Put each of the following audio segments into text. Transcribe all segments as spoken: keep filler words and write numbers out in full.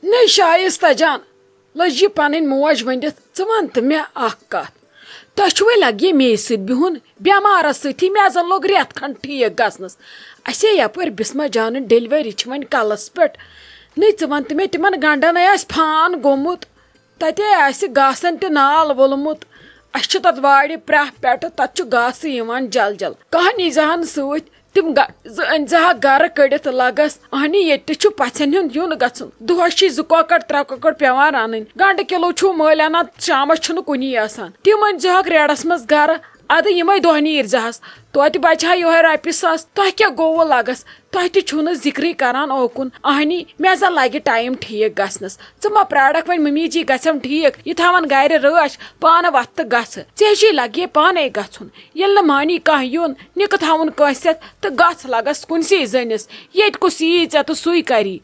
نے شایستہ جان، لٔج یہِ پنٕنۍ موج ؤنِتھ، ژٕ وَن تہٕ مےٚ اکھ کتھ۔ تۄہہِ چھُوے لگہِ مے سۭتۍ بِہُن؟ بٮ۪مارس سۭتی مےٚ زن لوٚگ رٮ۪تھ کھنڈ ٹھیٖک گژھنس۔ اسے یپٲرۍ بسمہ جانٕنۍ ڈیلیوری چھِ وۄنۍ کلس پٮ۪ٹھ۔ نے ژٕ وَن تہٕ مےٚ، تِمن گنڈن ہے آسہِ فان گوٚمُت، تتے آسہِ گاسن تہِ نال وولمُت۔ اسہِ چھُ تتھ وارِ پرٛاہ پٮ۪ٹھٕ، تتھ چھُ گاسہٕ یِوان جل جل۔ کانٛہہ نیٖزِہن سۭتۍ۔ تِم گا-، زٕ أنۍ زِ ہا گرٕ کٔڑِتھ لگس۔ اہنی، ییٚتہِ تہِ چھُ پژھٮ۪ن ہُنٛد یُن گژھُن۔ دۄہس چھِ زٕ کۄکر، ترٛےٚ کۄکر پٮ۪وان رنٕنۍ۔ گنڈٕ کِلوٗ چھُو مٔلۍ انان، شامس چھُنہٕ کُنی آسان۔ تِم أنۍ زِ ہاکھ ریڈس منٛز گرٕ۔ ادٕ یِمے دۄہ نیٖرۍ زِ ہس، توتہِ بچہِ ہا یِہوے رۄپیہِ ساس۔ تۄہہِ کیٛاہ گوٚوٕ لگس؟ تۄہہِ تہِ چھُو نہٕ ذِکرٕے کران اوکُن۔ اہنی، مےٚ زن لگہِ ٹایم ٹھیٖک گژھنس۔ ژٕ مہ پرارکھ وۄنۍ، مٔمی جی گژھٮ۪م ٹھیٖک، یہِ تھاون گرِ رٲچھ۔ پانہٕ وتھ تہٕ گژھٕ، ژےٚ جی لگہِ پانے گژھُن۔ ییٚلہِ نہٕ مانی کانٛہہ یُن، نِکہٕ تھاوُن کٲنٛسہِ ہٮ۪تھ تہٕ گژھ لگس کُنسٕے زٔنِس، ییٚتہِ کُس ییی ژےٚ تہٕ سُے کری۔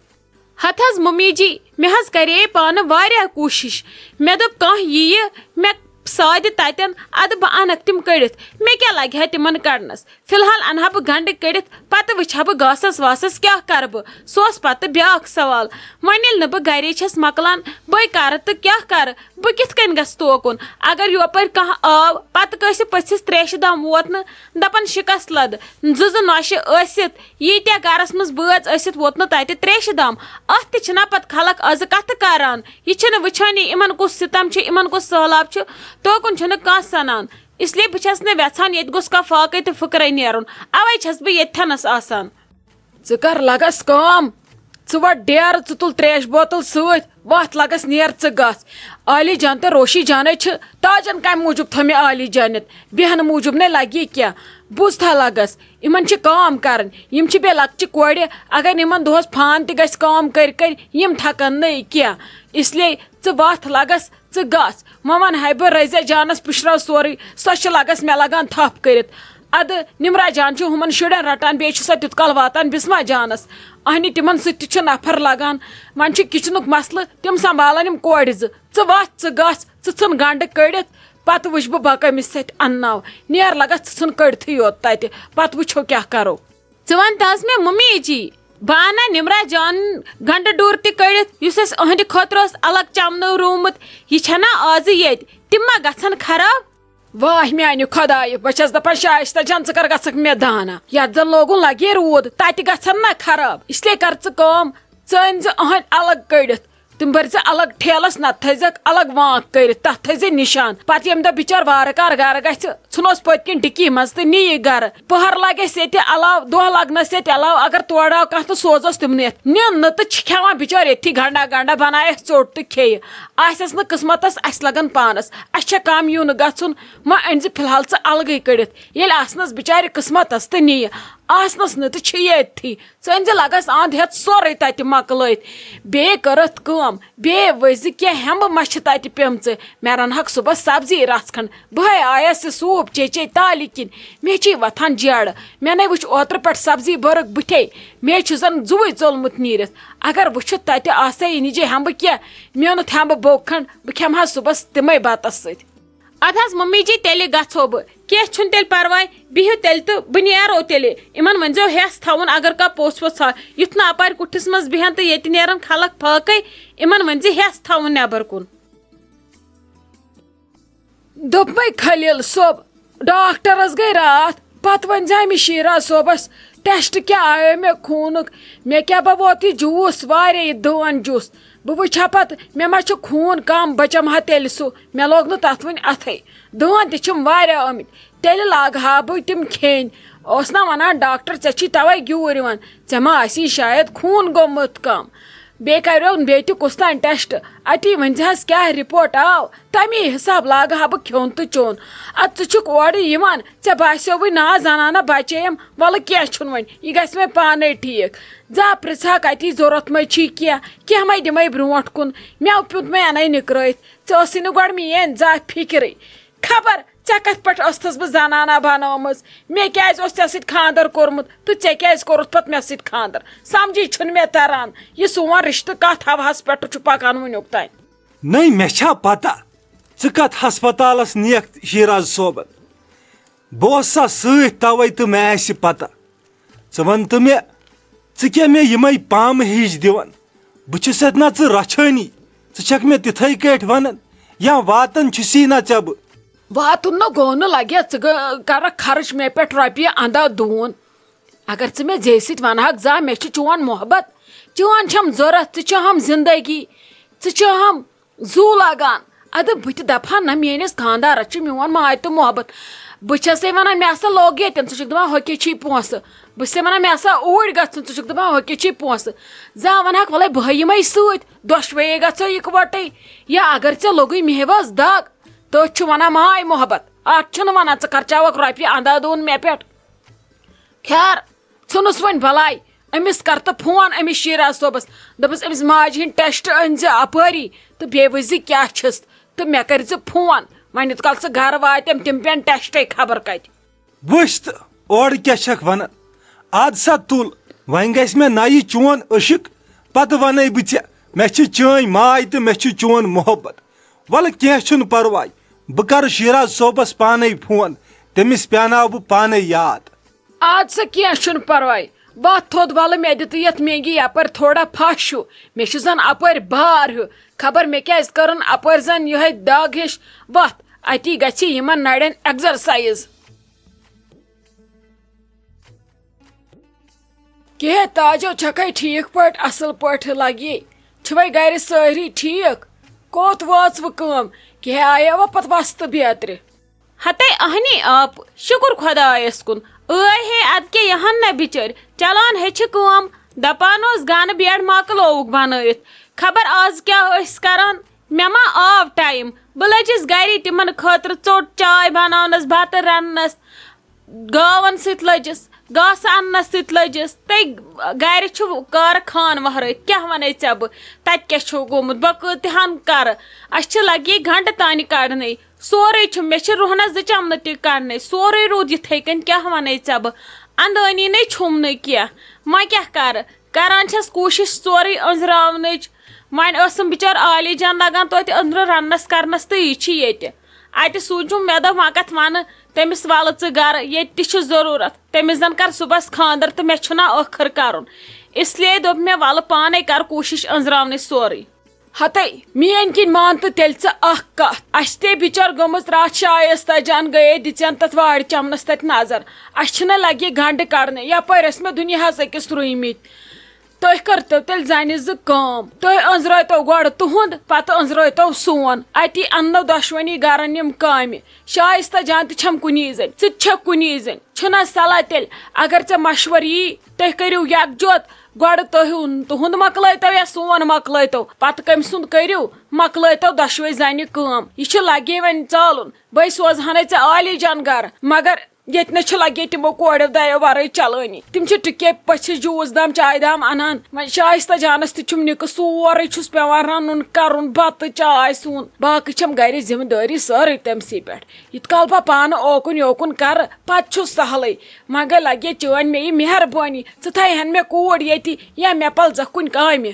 ہتہٕ حظ ممی جی، مےٚ حظ کرے پانہٕ واریاہ کوٗشش۔ مےٚ دوٚپ کانٛہہ یِیہِ مےٚ سادِ تتٮ۪ن، ادٕ بہٕ انکھ تِم کٔڑِتھ، مےٚ کیٛاہ لگہِ ہا تِمن کڑنس؟ فی الحال انہٕ ہا بہٕ گنڈٕ کٔڑِتھ، پتہٕ وٕچھِ ہا بہٕ گاسس واسس کیٛاہ کرٕ بہٕ۔ سُہ اوس پتہٕ بیٛاکھ سوال۔ وۄنۍ ییٚلہِ نہٕ بہٕ گرے چھَس مۄکلان، بٔے کرٕ تہٕ کیٛاہ کرٕ؟ بہٕ کِتھ کٔنۍ گژھٕ توکُن؟ اگر یوپٲرۍ کانٛہہ آو، پتہٕ کٲنٛسہِ پٔژھِس تریشہِ دام ووت نہٕ، دپان شِکست لد، زٕ زٕ نۄشہِ ٲسِتھ، ییٖتیٛاہ گرس منٛز بٲژ ٲسِتھ ووت نہٕ تتہِ تریشہِ دام۔ اتھ تہِ چھِنہ پتہٕ خلق ازٕ کتھٕ کران۔ یہِ چھِنہٕ وٕچھٲنی، یِمن کُس ستم چھُ، یِمن کُس سہلاب چھُ، توکُن چھُنہٕ کانٛہہ سنان۔ اس لیے بہٕ چھَس نہٕ وٮ۪ژھان ییٚتہِ گوٚژھ کانٛہہ فاقے تہٕ فُقرے نیرُن، اوے چھَس بہٕ ییٚتھٮ۪نَس آسان۔ ژٕ کر لگس کٲم، ژٕ وَٹ ڈیرٕ، ژٕ تُل تریش بوتل سۭتۍ، وَتھ لگس نیر ژٕ گژھ۔ عالی جان تہٕ روشی جانے چھِ تاجن کمہِ موٗجوٗب تھٲومٕتۍ عالی جانِتھ؟ بیہنہٕ موٗجوٗب نے لگہِ یہِ کینٛہہ۔ بوٗزتھا لگس، یِمن چھِ کٲم کرٕنۍ، یِم چھِ بیٚیہِ لۄکچہِ کورِ، اگر یِمن دۄہس فان تہِ گژھِ کٲم کٔرۍ کٔرۍ، یِم تھکن نہٕ یہِ کینٛہہ۔ اس لیے ژٕ وَتھ لگس، ژٕ گژھ۔ وۄنۍ وَنہٕ ہاے بہٕ رٔزیا جانَس پُشراو سورُے، سۄ چھِ لگس مےٚ لگان تھپھ کٔرِتھ۔ اَدٕ نِمرا جان چھُ ہُمَن شُرٮ۪ن رَٹان، بیٚیہِ چھُ سۄ تیُت کال واتان بِسما جانَس۔ اَہنہِ تِمَن سۭتۍ تہِ چھُ نفر لگان۔ وۄنۍ چھُ کِچنُک مسلہٕ، تِم سنبھالَن یِم کورِ زٕ۔ ژٕ وَتھ، ژٕ گژھ، ژٕ ژھٕن گنٛڈٕ کٔڑِتھ، پَتہٕ وٕچھ بہٕ بہٕ کٔمِس سۭتۍ اَنناو۔ نیر لگس، ژٕ ژھٕن کٔڑتھٕے یوت تَتہِ، پَتہٕ وٕچھو کیٛاہ کرو۔ ژٕ وَن تہٕ حظ مےٚ مُمی جی، بہٕ اَنہٕ نا نِمرا جان گنٛڈٕ ڈوٗر تہِ کٔڑِتھ، یُس اَسہِ أہنٛدِ خٲطرٕ اوس الگ چمنٲو رومُت، یہِ چھَنا آزٕ ییٚتہِ؟ تِم ما گژھن خراب؟ واہ میانہِ خۄدایہِ، بہٕ چھَس دَپان شایستہ جان، ژٕ کر گژھکھ مےٚ دانا؟ یَتھ زَن لوگُن لگے روٗد، تَتہِ گژھن نا خراب۔ اس لیے کر ژٕ کٲم، ژٕ أنۍ زِ أہنٛدۍ الگ کٔڑِتھ، تِم بٔرۍ زِ الگ ٹھیلس، نتہٕ تھٲیزٮ۪کھ الگ وانٛکھ کٔرِتھ، تتھ تھٲیزِ نِشان۔ پتہٕ ییٚمہِ دۄہ بِچار وارٕ کار گرٕ گژھِ، ژھٕنوس پٔتۍ کِنۍ ڈِکی منٛز تہٕ نِیہِ گرٕ۔ پٔہر لگٮ۪س ییٚتہِ علاوٕ، دۄہ لگنس ییٚتہِ علاوٕ، اگر تورٕ آو کانٛہہ تہٕ سوزوس تِمنٕے یَتھ۔ نِن نہٕ تہٕ چھِ کھٮ۪وان بِچٲرۍ ییٚتھی گنڈا گنڈا، بنایَکھ ژوٚٹ تہٕ کھیٚیہِ۔ آسٮ۪س نہٕ قٕسمتس، اَسہِ لگن پانس۔ اَسہِ چھےٚ کم یُن گژھُن، وۄنۍ أنۍ زِ فی الحال ژٕ الگٕے کٔڑِتھ۔ ییٚلہِ آسنس بِچارِ قٕسمتس تہٕ نِیہِ، آسنس نہٕ تہٕ چھِ ییٚتھی۔ ژٕ أنۍ زِ لگس اند ہٮ۪تھ سورُے تتہِ مۄکلٲیِتھ۔ بیٚیہِ کٔرٕتھ کٲم، بیٚیہِ ؤسۍ زِ کینٛہہ ہٮ۪مبہٕ ما چھِ تتہِ پیمژٕ۔ مےٚ رنہکھ صُبحس سبزی رژھ کھنڈ۔ بہے آیس یہِ سوٗپ چے چے تالہِ کِنۍ۔ مےٚ چھے وۄتھان جیڑٕ۔ مےٚ نے وٕچھ اوترٕ پٮ۪ٹھ سبزی بٔرٕکھ بٕتھے۔ مے چھُ زن زُوٕے ژوٚلمُت نیٖرِتھ۔ اگر وٕچھِتھ تتہِ آسے یہِ نِجے ہٮ۪مبہٕ کینٛہہ، میونُتھ ہٮ۪مبہٕ بوٚگ کھنڈ، بہٕ کھٮ۪مہٕ ہا صُبحس تِمے بتس سۭتۍ۔ ادٕ حظ ممی جی، تیٚلہِ گژھو بہٕ۔ کینٛہہ چھُنہٕ تیٚلہِ پرواے، بِہِو تیٚلہِ تہٕ بہٕ نیرو تیٚلہِ۔ یِمن ؤنۍزیو ہٮ۪س تھاوُن، اگر کانٛہہ پوٚژھ ووٚژھ آو۔ یُتھ نہٕ اپارِ کُٹھِس منٛز بیٚہن تہٕ ییٚتہِ نیرن خلق فاقے، یِمن ؤنۍزِ ہٮ۪س تھاوُن نٮ۪بر کُن۔ دوٚپمَے خلیل صٲب، ڈاکٹرس گٔے راتھ، پتہٕ ؤنۍ زِ أمِس شیٖرا صٲبس، ٹیسٹ کیٛاہ آیو مےٚ خوٗنُک؟ مےٚ کیٛاہ بہٕ ووت یہِ جوٗس واریاہ، یہِ دٲن جوٗس۔ بہٕ وٕچھِ ہا پتہٕ، مےٚ ما چھُ خوٗن کم، بہٕ چمہٕ ہا تیٚلہِ سُہ۔ مےٚ لوگ نہٕ تتھ وٕنہِ اتھے۔ دٲن تہِ چھِم واریاہ آمٕتۍ، تیٚلہِ لاگہٕ ہا بہٕ تِم کھیٚنۍ۔ اوس نا ونان ڈاکٹر، ژےٚ چھی توے گیوٗر یِوان، ژےٚ ما آسی شاید خوٗن گوٚمُت کم۔ بیٚیہِ کریوم بیٚیہِ تہِ کُس تام ٹیسٹ، اتی ؤنۍ زِ حظ کیٛاہ رپورٹ آو، تمی حساب لاگہٕ ہا بہٕ کھیوٚن تہٕ چیوٚن۔ ادٕ ژٕ چھُکھ اورٕ یِوان، ژےٚ باسیووٕے نا زنانہ بچییم، ولہٕ کینٛہہ چھُنہٕ وۄنۍ، یہِ گژھِ وۄنۍ پانے ٹھیٖک۔ زا پرژھہکھ اتی ضروٗرت ما چھی کینٛہہ، کینٛہہ ما دِمے برونٛٹھ کُن، مٮ۪وٕ پیوٗنت ما انے نِکرٲیِتھ، ژےٚ ٲسٕے نہٕ گۄڈٕ میٲنۍ زا فکرٕے۔ خبر ژےٚ کتھ پٮ۪ٹھ ٲستھس بہٕ زنانہ بنٲومٕژ؟ مےٚ کیٛازِ اوس ژےٚ سۭتۍ خانٛدر کوٚرمُت تہٕ ژےٚ کیٛازِ کوٚرُتھ پتہٕ مےٚ سۭتۍ خانٛدر؟ سمجھی چھُنہٕ مےٚ تران، یہِ سون رشتہٕ کتھ ہواہس پٮ۪ٹھ چھُ پکان وُنیُک تام۔ نٔے، مےٚ چھا پتہ ژٕ کتھ ہسپتالس نِیَکھ شیراز صٲبن؟ بہٕ اوسسا سۭتۍ، توے تہٕ مےٚ آسہِ پتہ۔ ژٕ وَن تہٕ مےٚ، ژٕ کیٛاہ مےٚ یِمے پامہٕ ہِش دِوان؟ بہٕ چھُسَتھ نہ ژٕ رچھٲنی، ژٕ چھَکھ مےٚ تِتھَے کٲٹھۍ وَنان، یا واتان چھُسی نہ ژےٚ بہٕ؟ واتُن نہٕ گوٚو نہٕ لگہِ، ژٕ گٔ-، کرکھ خرٕچ مےٚ پٮ۪ٹھ رۄپیہِ اندھا دوٗن۔ اگر ژٕ مےٚ زیٚیہِ سۭتۍ ونہکھ زا مےٚ چھُ چون محبت، چٲنۍ چھَم ضوٚرتھ، ژٕ چھَہَم زندگی، ژٕ چھَہَم زُو لاگان۔ اَدٕ بہٕ تہِ دَپہٕ ہا نہ، میٲنِس خانٛدارَس چھُ میون ماے تہٕ محبت۔ بہٕ چھَسے وَنان مےٚ ہسا لوٚگ ییٚتٮ۪ن، ژٕ چھُکھ دَپان ہۄکے چھی پونٛسہٕ۔ بہٕ چھَسے وَنان مےٚ ہسا اوٗرۍ گژھُن، ژٕ چھُکھ دَپان ہۄکے چھی پونٛسہٕ۔ زا وَنہَکھ وَلَے بہٕ یِمَے سۭتۍ، دۄشوَے گژھو یِکوَٹَے۔ یا اگر ژےٚ لوٚگُے مےٚ ہِوَس دَگ، تٔتھۍ چھُ وَنان ماے محبت۔ اَتھ چھُنہٕ وَنان ژٕ خرچاوَکھ رۄپیہِ اَنٛدھا دوٗن مےٚ پٮ۪ٹھ۔ خیر، ژھٕنُس وۄنۍ بلاے۔ أمِس کر تہٕ فون أمِس شیراز صٲبس، دوٚپُس أمِس ماجہِ ہٕنٛدۍ ٹیسٹ أنۍ زِ اپٲری تہٕ بیٚیہِ وٕچھ زِ کیٛاہ چھِس، تہٕ مےٚ کٔرۍ زِ فون۔ وۄنۍ یوٗت کال سُہ گرٕ واتٮ۪م تِم پٮ۪ن ٹیسٹے خبر کتہِ۔ وٕچھ تہٕ اورٕ کیٛاہ چھکھ ونان؟ اد سا تُل، وۄنۍ گژھِ مےٚ نَیہِ چون عشق، پتہٕ ونَے بہٕ ژےٚ، مےٚ چھِ چٲنۍ ماے تہٕ مےٚ چھُ چون محبت۔ ولہٕ کینٛہہ چھُنہٕ پرواے، بہٕ کرٕ شیراز صٲبس پانے فون، تٔمِس پیاناو بہٕ پانے یاد۔ اد سا کینٛہہ چھُنہٕ پرواے، وتھ تھوٚد ولہٕ مےٚ دِ تہٕ یتھ مینگی یپٲرۍ تھوڑا پھش ہیوٗ، مےٚ چھُ زن اپٲرۍ بار ہیوٗ، خبر مےٚ کیٛازِ کٔرٕن اپٲرۍ زن یِہے دگ ہِش وتھ، اتی گژھِ یِمن نرٮ۪ن ایگزرسایز۔ کیٛاہ تاجو چھکھے ٹھیٖک پٲٹھۍ اصل پٲٹھۍ لگی؟ چھِوے گرِ سٲری ٹھیٖک؟ کوٚت وٲژوٕ کٲم؟ کیٛاہ آیاوا پتہٕ وستہٕ بیترِ؟ ہتے اہنی آپ، شکر خدایس کُن۔ ٲے ہے ادٕ کیٛاہ یہن نہ بچٲرۍ، چلان ہے چھِ کٲم، دپان اوس گنہٕ بیڈ مۄکلووُکھ بنٲیِتھ۔ خبر از کیٛاہ ٲسۍ کران؟ مےٚ ما آو ٹایم؟ بہٕ لٔجِس گرِ تِمن خٲطرٕ ژوٚٹ چاے بناونس، بتہٕ رننس، گاون سۭتۍ لٔجِس، گاسہٕ اننس سۭتۍ لٔجِس۔ تہٕ گرِ چھُ کارٕ خان وہرٲوِتھ، کیٛاہ ونَے ژےٚ بہٕ؟ تتہِ کیٛاہ چھُو گوٚمُت؟ بہٕ کۭتِہن کرٕ؟ اسہِ چھِ لگی گنڈٕ تانہِ کڑنٕے۔ سورُے چھُ، مےٚ چھِ رُہنس زٕ چمنہٕ تہِ کڑنٕے۔ سورُے روٗد یِتھَے کٔنۍ، کیٛاہ ونَے ژےٚ بہٕ؟ اندٲنی نے چھُم نہٕ کینٛہہ۔ وۄنۍ کیٛاہ کرٕ؟ کران چھَس کوٗشِش سورُے أنٛزراونٕچ۔ وۄنۍ ٲسٕم بِچٲر عالی جان لگان توتہِ أنٛدرٕ رننس کرنس تہٕ یہِ چھِ ییٚتہِ۔ اتہِ سوٗنچُم، مےٚ دوٚپ وۄنۍ کتھ ونہٕ تٔمِس، ولہٕ ژٕ گرٕ، ییٚتہِ تہِ چھُ ضروٗرت۔ تٔمِس زن کر صُبحس خانٛدر تہٕ مےٚ چھُنہ ٲخٕر کرُن۔ اس لیے دوٚپ مےٚ، ولہٕ پانے کر کوٗشِش أنٛزراونٕچ سورُے۔ ہتے، میٲنۍ کِنۍ مان تہٕ تیٚلہِ ژٕ اکھ کتھ۔ اسہِ تے بِچٲر گٔمٕژ راتھ شایستہ جان گٔیے دِژٮ۪ن تتھ وارِ چمنس تتہِ نظر۔ اسہِ چھِنہ لگہِ گنڈٕ کڑنہِ، یپٲرۍ ٲسۍ مےٚ دُنیاہس أکِس روٗمٕتۍ۔ تُہۍ کٔرتو تیٚلہِ زنہِ زٕ کٲم، تُہۍ أنٛزرٲوتو گۄڈٕ تُہُنٛد، پتہٕ أنٛزرٲوتو سون۔ اتی اننو دۄشوٕنی گرن یِم کامہِ۔ شایستہ جان تہِ چھم کُنی زٔنۍ، ژٕ تہِ چھکھ کُنی زٔنۍ۔ چھُنہ صلاح تیٚلہِ، اگر ژےٚ مشورٕ یی، تُہۍ کٔرِو یکجوت، گۄڈٕ تُہُنٛد، تُہُنٛد مۄکلٲوتو یا سون مۄکلٲوتو، پتہٕ کٔمۍ سُنٛد کٔرِو، مۄکلٲوتو دۄشوے زنہِ کٲم۔ یہِ چھُ لگے وۄنۍ ژالُن، بٔے سوزہنے ژےٚ عالی جان گرٕ، مگر ییٚتہِ نہ چھُ لگے تِمو کوریو دۄیو ورٲے چلٲنی۔ تِم چھِ ٹِکے پٔژھِس جوٗس دام، چایہِ دام انان۔ وۄنۍ شایستہ جانس تہِ چھُم نِکہٕ، سورُے چھُس پٮ۪وان رنُن کرُن، بتہٕ چاے سیُن۔ باقٕے چھم گرِچ ذمہٕ دٲری سٲرٕے تٔمسٕے پٮ۪ٹھ۔ یِتھ کال بہٕ پانہٕ اوکُن یوکُن کرٕ، پتہٕ چھُ سہلٕے۔ وۄنۍ گٔے لگے چٲنۍ مےٚ یہِ مہربٲنی، ژٕ تھایہن مےٚ کوٗر ییٚتی یا مےٚ پلزکھ کُنہِ کامہِ۔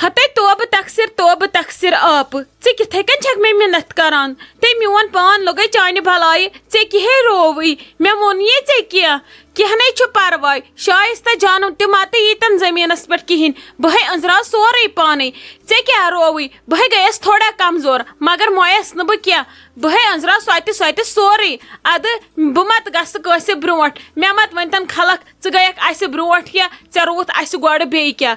ہتے توبہٕ تقصیر، توبہٕ تقصیر آپہٕ، ژٕ کِتھے کٔنۍ چھکھ مےٚ مِنتھ کران؟ تے میون پان لوٚگے چانہِ بلایہِ، ژےٚ کِہے رووٕے؟ مےٚ ووٚن یے ژےٚ کینٛہہ؟ کینٛہہ نے چھُ پرواے، شایستہ جانو تہِ متہٕ ییٖتن زٔمیٖنس پٮ۪ٹھ کِہیٖنۍ، بہے أنٛزراو سورُے پانے۔ ژےٚ کیٛاہ رووٕے؟ بہے گٔیس تھوڑا کمزور، مگر مۄیس نہٕ بہٕ کینٛہہ۔ بہے أنٛزراو سۄ تہِ، سۄ تہِ سورُے۔ ادٕ بہٕ متہٕ گژھٕ کٲنٛسہِ برونٛٹھ، مےٚ متہٕ ؤنۍتن خلق، ژٕ گٔیکھ اسہِ برونٛٹھ کینٛہہ، ژےٚ رووُتھ اسہِ گۄڈٕ بیٚیہِ کینٛہہ۔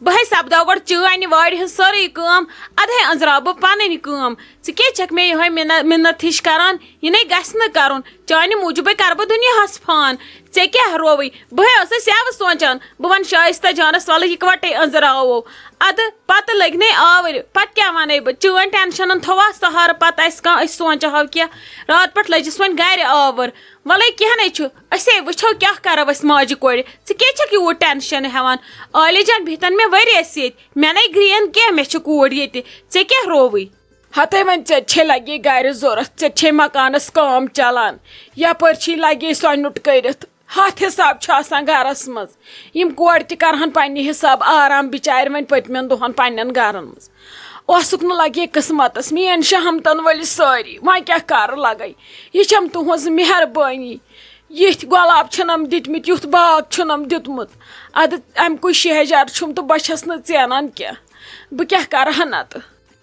بہٕ ہے سپداو گۄڈٕ چٲنۍ وارِ ہٕنٛز سٲرٕے کٲم، ادٕ ہے أنٛزراو بہٕ پنٕنۍ کٲم۔ ژٕ کیٛازِ چھکھ مےٚ یِہوے مِنت، مِنت ہِش کران؟ یہِ نے گژھِ نہٕ کرُن۔ چانہِ موٗجوٗبے کرٕ بہٕ دُنیاہس فان۔ ژےٚ کیٛاہ رووٕے؟ بہٕ ہے ٲسٕس یَوٕ سونٛچان، بہٕ وَنہٕ شایستہ جانس، وَلہٕ یِکوَٹے أنٛزراوو۔ ادٕ پتہٕ لٔگۍ نے آوٕرۍ، پتہٕ کیٛاہ وَنے بہٕ؟ چٲنۍ ٹینشنن تھووا سہارٕ پتہٕ اَسہِ کانٛہہ، أسۍ سونٛچہو کینٛہہ؟ راتہٕ پٮ۪ٹھ لٔجِس وۄنۍ گرِ آوٕر۔ وَلَے کینٛہہ نَے چھُ، أسے وٕچھو کیٛاہ کَرو أسۍ ماجہِ کورِ۔ ژٕ کیٛازِ چھَکھ یوٗت ٹٮ۪نشَن ہٮ۪وان؟ عالی جان بِہتَن مےٚ ؤریَس ییٚتہِ، مےٚ نَے گرٛین کینٛہہ، مےٚ چھِ کوٗر ییٚتہِ، ژےٚ کیٛاہ رووٕے؟ ہَتَے وۄنۍ ژےٚ چھے لَگے گَرِ ضوٚرَتھ، ژےٚ چھے مَکانَس کٲم چَلان، یَپٲرۍ چھی لَگے سۄنہِ نُٹ کٔرِتھ۔ ہَتھ حِساب چھُ آسان گَرَس منٛز۔ یِم کورِ تہِ کَرٕہَن پنٛنہِ حِساب آرام بِچارِ وۄنۍ پٔتمٮ۪ن دۄہَن پنٛنٮ۪ن گَرَن منٛز۔ اوسُکھ نہٕ لَگے قٕسمَتَس، میٛٲنۍ شہمتَن وٲلۍ سٲری، وۄنۍ کیٛاہ کَرٕ لَگَے؟ یہِ چھَم تُہٕنٛز مہربٲنی۔ یِتھۍ گۄلاب چھِنم دِتمٕتۍ، یُتھ باغ چھُنم دیُتمُت۔ ادٕ امہِ کُے شیہجار چھُم تہٕ بہٕ چھَس نہٕ ژینان کینٛہہ۔ بہٕ کیٛاہ کرٕ ہا نتہٕ؟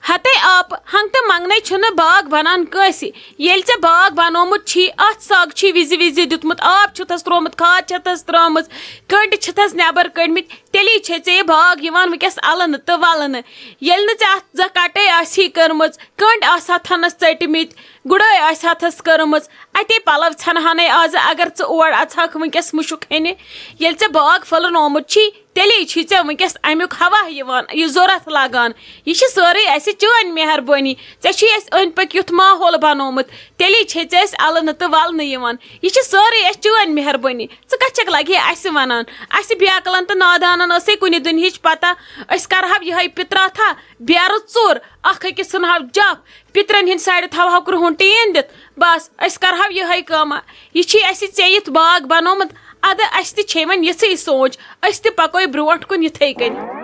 ہتے آپہٕ، ہنٛگتہٕ منٛگنے چھُنہٕ باغ بنان کٲنٛسہِ۔ ییٚلہِ ژےٚ باغ بنومُت چھی، اتھ سگ چھی وِزِ وِزِ دیُتمُت، آب چھُتھس ترومُت، کھاد چھتس ترٲمٕژ، کنڈِ چھِتھس نٮ۪بر کٔڑمٕتۍ، تیٚلی چھے ژےٚ یہِ باغ یِوان وٕنکیٚس النہٕ تہٕ ولنہٕ۔ ییٚلہِ نہٕ ژےٚ اتھ زانٛہہ کٹٲے آسہِ ہے کٔرمٕژ، کنڈ آسہِ ہا تھنس ژٔٹمٕتۍ، گُڑٲے آسہِ ہا تھس کٔرمٕژ، اتے پلو ژھٮ۪نہٕ ہانٕے آزٕ، اگر ژٕ اور اژہکھ وٕنکیٚس مُشُک ہینہِ۔ ییٚلہِ ژےٚ باغ پھٔلرنومُت چھی، تیٚلی چھی ژےٚ وٕنکیٚس امیُک ہوا یِوان، یہِ ضوٚرتھ لگان۔ یہِ چھِ سٲرٕے اسہِ چٲنۍ مہربٲنی۔ ژےٚ چھُے اسہِ أنٛدۍ پٔکۍ یُتھ ماحول بنومُت، تیٚلی چھے ژےٚ أسۍ النہٕ تہٕ ولنہٕ یِوان۔ یہِ چھِ سٲرٕے اسہِ چٲنۍ مہربٲنی۔ ژٕ کتھ چھکھ لگہِ ہے اسہِ ونان؟ اسہِ بیقلن تہٕ نادانن ٲسے کُنہِ دُنہِچ پتہ۔ أسۍ کرہو یِہے پِتراتھا، بیرٕ ژوٚر، اکھ أکِس ژھٕنہو جپھ، پِترن ہٕنٛدۍ سایڈٕ تھاوہو کرٛہُن ٹیٖن دِتھ۔ بس، أسۍ کرہو یِہے کٲمہ۔ یہِ چھی اسہِ ژےٚ یُتھ باغ بنومُت، ادٕ اسہِ تہِ چھے وۄنۍ یِژھٕے سونچ، أسۍ تہِ پکو برونٛٹھ کُن یِتھے کٔنۍ۔